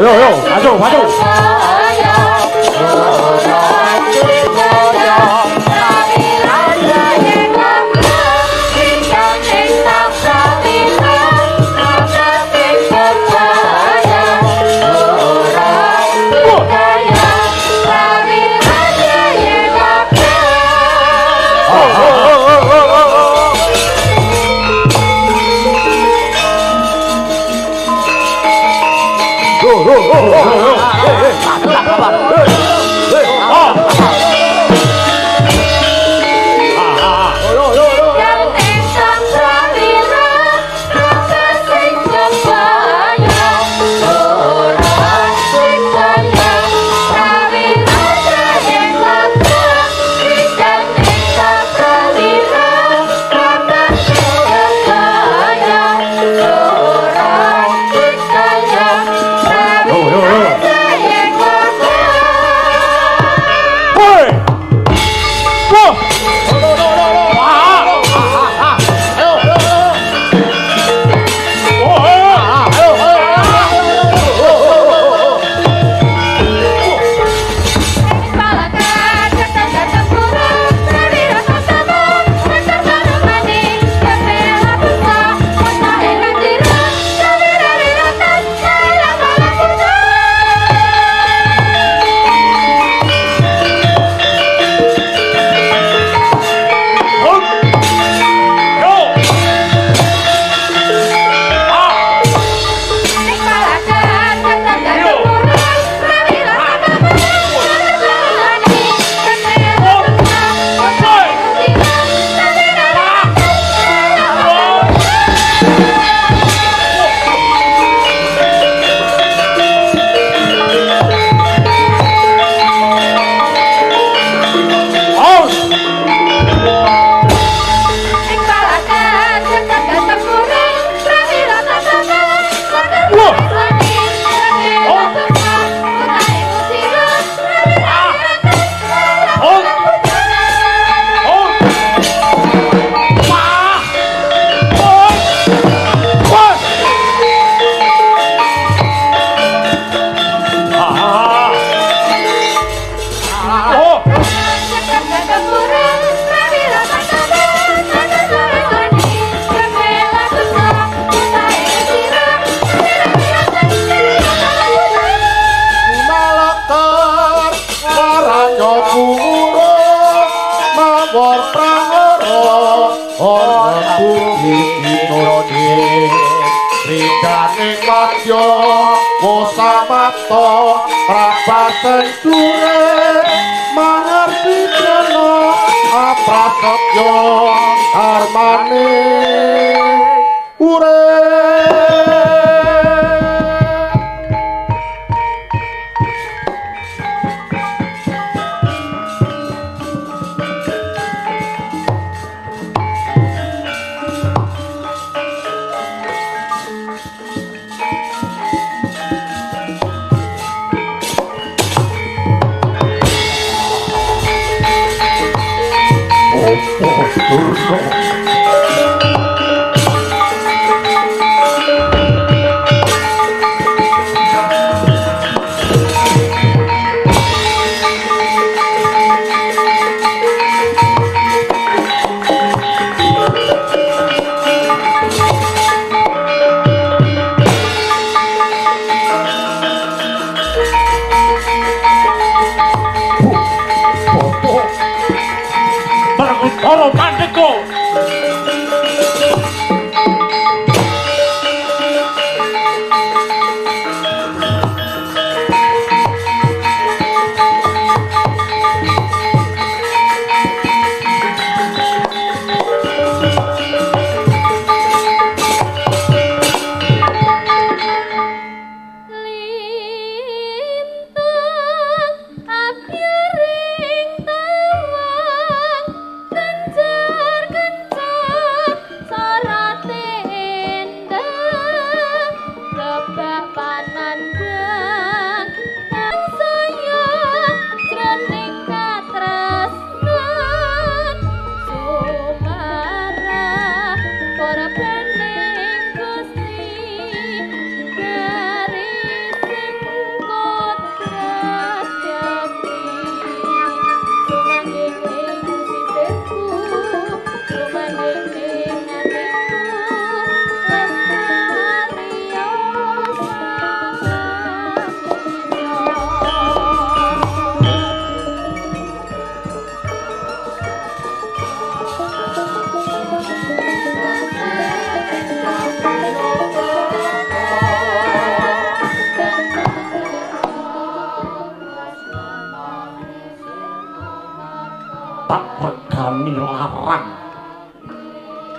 Yo yo, maju maju.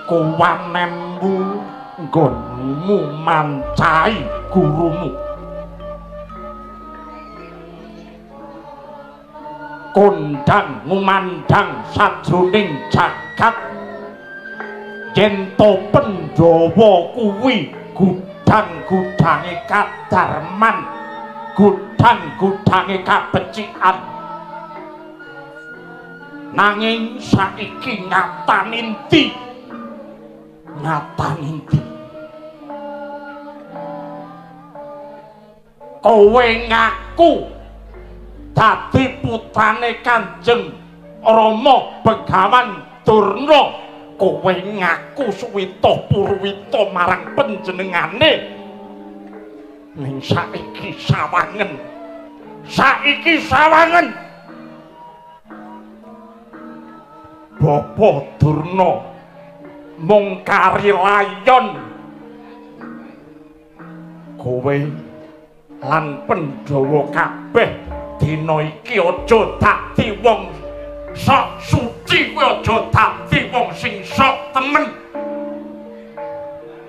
Kuwanenmu nggonmu mancai gurumu. Kondang ngumandang sajroning jagat yen to Pandhawa kuwi gudang-gudange kadarman, gudang-gudange kabecikan. Nanging saiki nyatane endi? Nyatane endi? Kowe ngaku dadi putrane Kanjeng Rama Begawan Durna, kowe ngaku suwita purwita marang panjenengane. Ning saiki sawangen, saiki sawangen Bapa Durna mung kari layon. Kowe lan Pandhawa kabeh dina iki aja dadi wong sok suci, kowe aja dadi wong sing sok temen.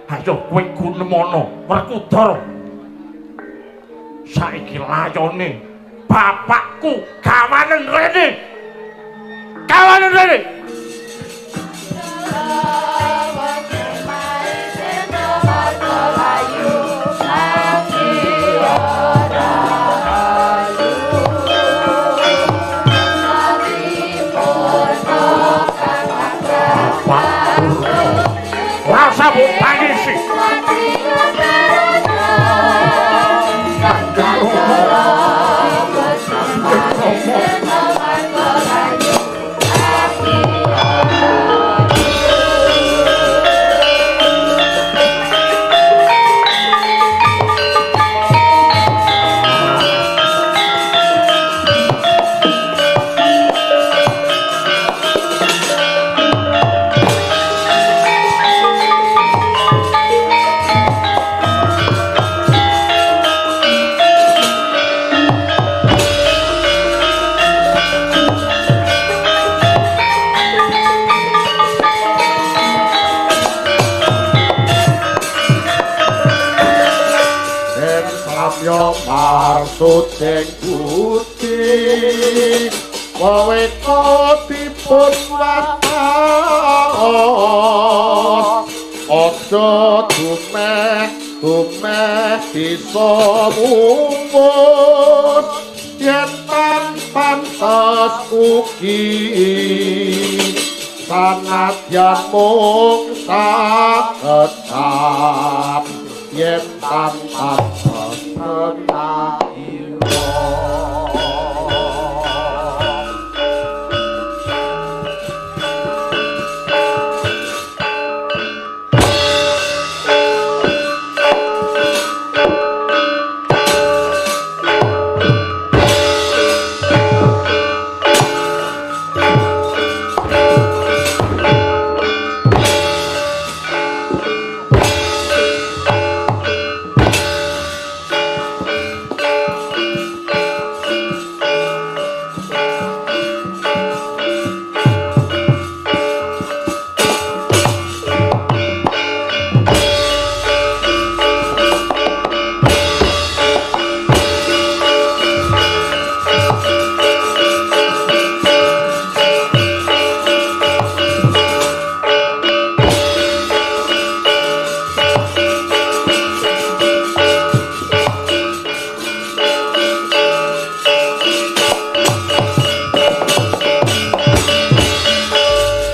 Ayo kowe gunemana Werkudara. Saiki layone bapakku gawanen rene. Gawanen rene. Rasa mbok tangisi. Marsuding budi weweka dipun waos, aja dumeh dumeh bisa mumus yen tan pantes ugi sanadyan mung sakedap yen tan pantes tenaira.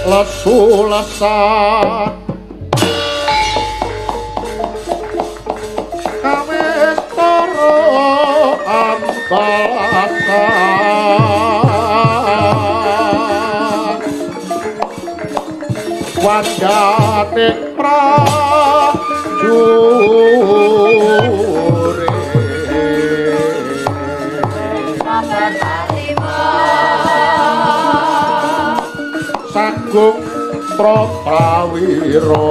Lesu-lesan kawis para ambalasan wajaning prajurit sagung Prawira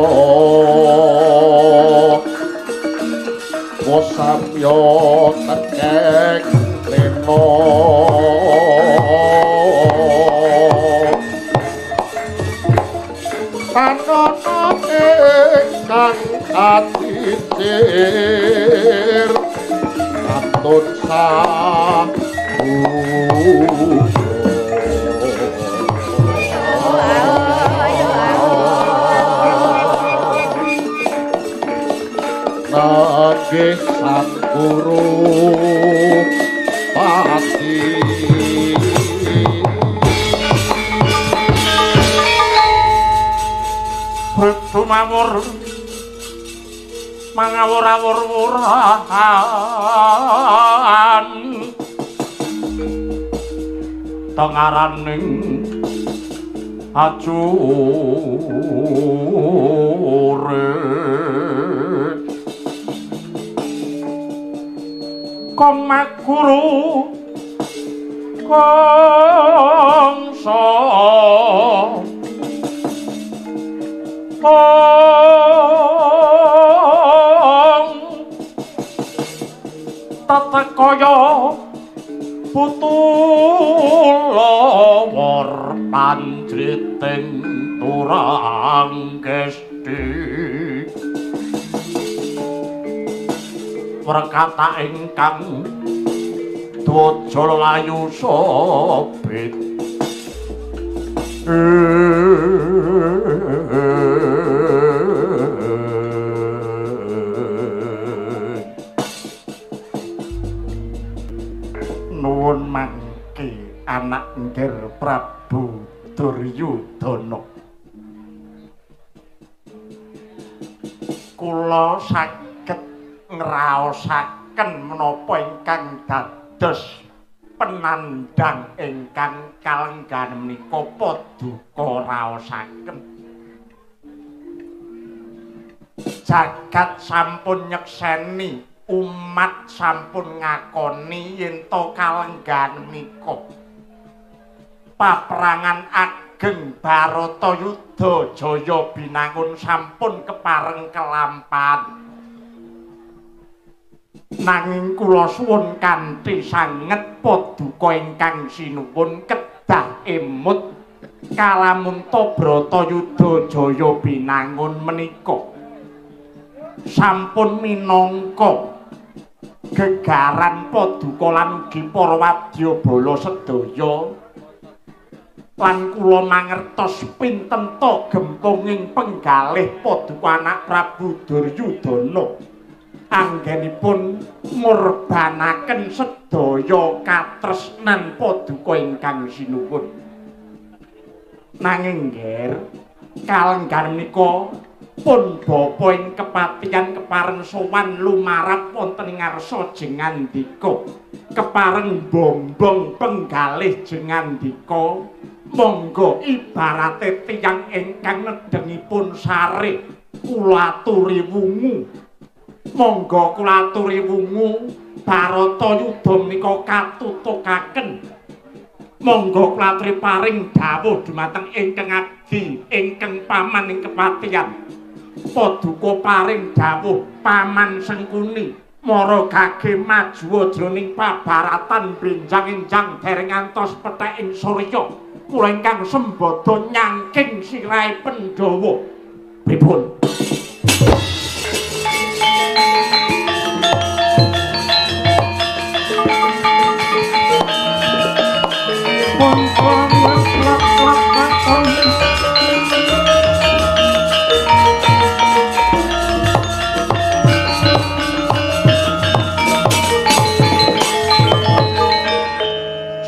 samya tekek rena tanana kang kacicir katun Nggih Sang Guru Pati. Mawur mangawur-awur-wurahan tengaraning ajure Komaguru Kangsa Tatakaya putulawar panjriting turang gesti wrekata ingkang dwaja layu sobit. Nuwun mangke anak Nger Prabu Duryudana. Kula saged ngraosaken menapa ingkang dados penandang ingkang kalenggan menika paduka raosaken. Jagat sampun nyekseni, umat sampun ngakoni yen to kalenggan menika paperangan ageng Baratayuda Jaya Binangun sampun kepareng kelampahan. Nanging kula suwun kanthi sanget paduka ingkang sinuwun kedah emut kalamunta Bratayuda Jaya Binangun menika sampun minangka gegaran paduka lan ugi para wadyabala sedaya. Lan kula mangertos pinten ta gempunging penggalih paduka anak Prabu Duryudana anggenipun ngurbanaken sedaya katresnan paduka ingkang sinuwun. Nanging Nger, kalenggan menika pun bapa ing kepatihan kepareng sowan lumarap wonten ing ngarsa Jengandika, kepareng bombong penggalih Jengandika. Monggo ibarate tiyang ingkang nedhengipun sare kula aturi wungu. Monggo kula aturi wungu Baratayuda menika katutukaken. Monggo kula aturi paring dawuh dumateng ingkang abdi ingkang paman ing kepatihan. Paduka paring dawuh Paman Sengkuni mara gage majuwa jroning pabaratan benjang-enjang dereng ngantos petheking surya. Kula ingkang sembada nyangking sirahe Pandhawa. Pripun?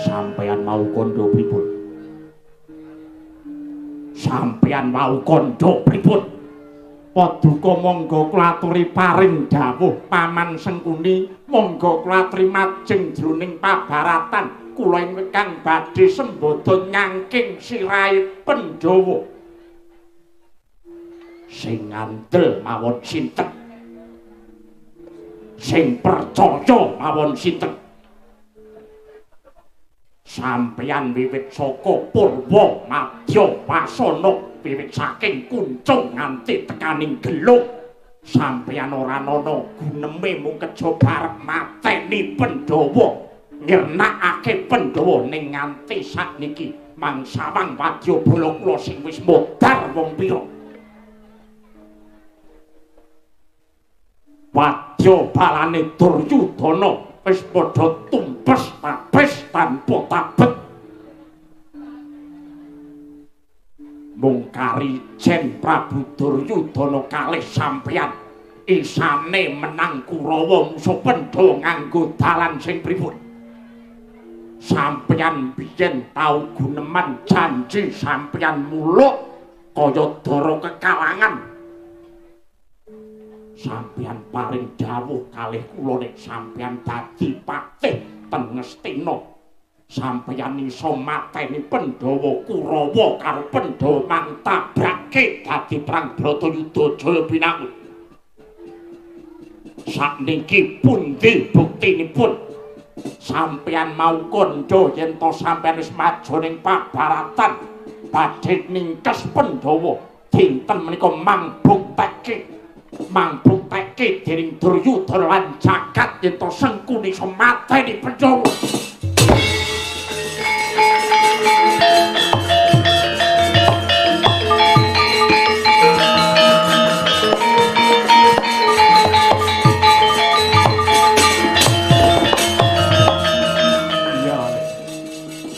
Sampeyan mau kandha pripun? Sampeyan wau kandha pripun? Paduka monggo kula aturi paring dawuh Paman Sengkuni, monggo kula aturi majeng jroning pabaratan kula ingkang badhe sembada nyangking sirahe Pandhawa. Sing ngandel mawon sinten? Sing percaya mawon sinten? Sampeyan wiwit saka Purwa Madya Wasana, wiwit saking kuncung nganti tekaning gelung, sampeyan ora ana guneme mung kejaba arep mateni Pandhawa, ngirnakake Pandhawa ning nganti sakniki mangsawang wadyabala kula sing wis modar wong pira. Wadya balane Duryudana wis padha tumpes tapis tanpa tabet. Mung kari jen Prabu Duryudana kalih sampeyan isane menang Kurawa musuh Pandhawa nganggo dalan sing pripun? Sampeyan biyen tau guneman janji sampeyan muluk kaya dara kekalangan. Sampeyan paring dawuh kalih kula nek sampeyan dadi patih ten Ngastina, sampeyan iso mateni Pandhawa Kurawa karo Pandhawa mangtabrake dadi perang Bratayuda Jaya Binangun. Sakniki pundi buktinipun? Sampeyan mau kandha yen to sampeyan wis maju ning pabaratan badhe ningkes Pandhawa, dinten menika mangbuktekke dening Duryudana lan jagat yen to Sengkuni iso mateni Pandhawa.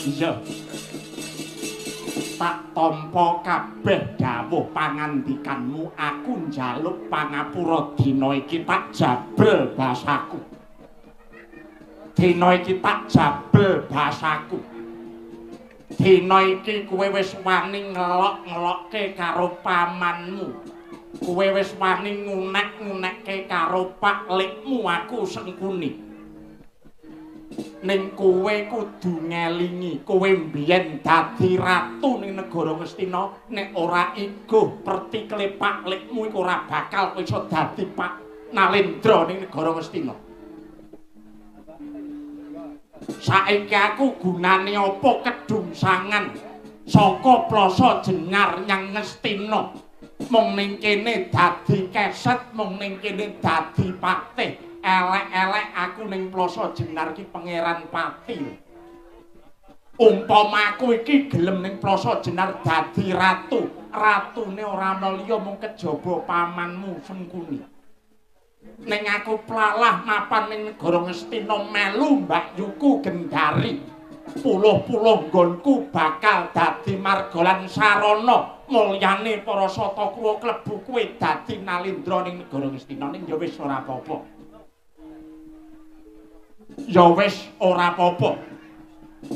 Iya. Tak tampa kabeh dawuh pangandikanmu, aku njaluk pangapura dina iki tak jabel basaku. Dina iki tak jabel basaku. Dina iki kowe wis wani ngelok-ngelokke karo pamanmu. Kowe wis wani ngunek-ngunekke karo paklikmu aku Sengkuni. Ning kowe kudu ngelingi, kowe mbiyen dadi ratu ning negara Ngastina, nek ora iguh pertikle paklikmu iku ora bakal iso dadi Pak Nalendra ning negara Ngastina. Saiki aku gunane apa kedungsangan saka plasa jenar nyang Ngastina? Mung ning kene dadi keset, mung ning kene dadi patih. Elek-elek aku ning Plasa Jenar iki pangeran pati. Umpama aku iki gelem ning Plasa Jenar dadi ratu, ratune ora ana liya mung kejaba pamanmu Sengkuni. Ning aku plalah mapan ning negara Ngastina melu mbakyuku Gendari. Puluh-puluh nggonku bakal dadi marga lan sarana mulyane para Satakruwa klebu kowe dadi Nalendra ning negara Ngastina. Ning ya wis ora apa-apa. Ya wis ora apa-apa.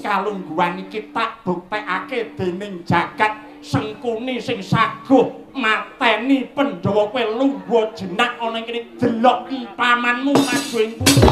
Kalungguhan iki tak buktekake dening jagat Sengkuni sing saguh mateni Pandhawa. Kowe lungguh jenak ana ing kene delok pamanmu maju ing pundi.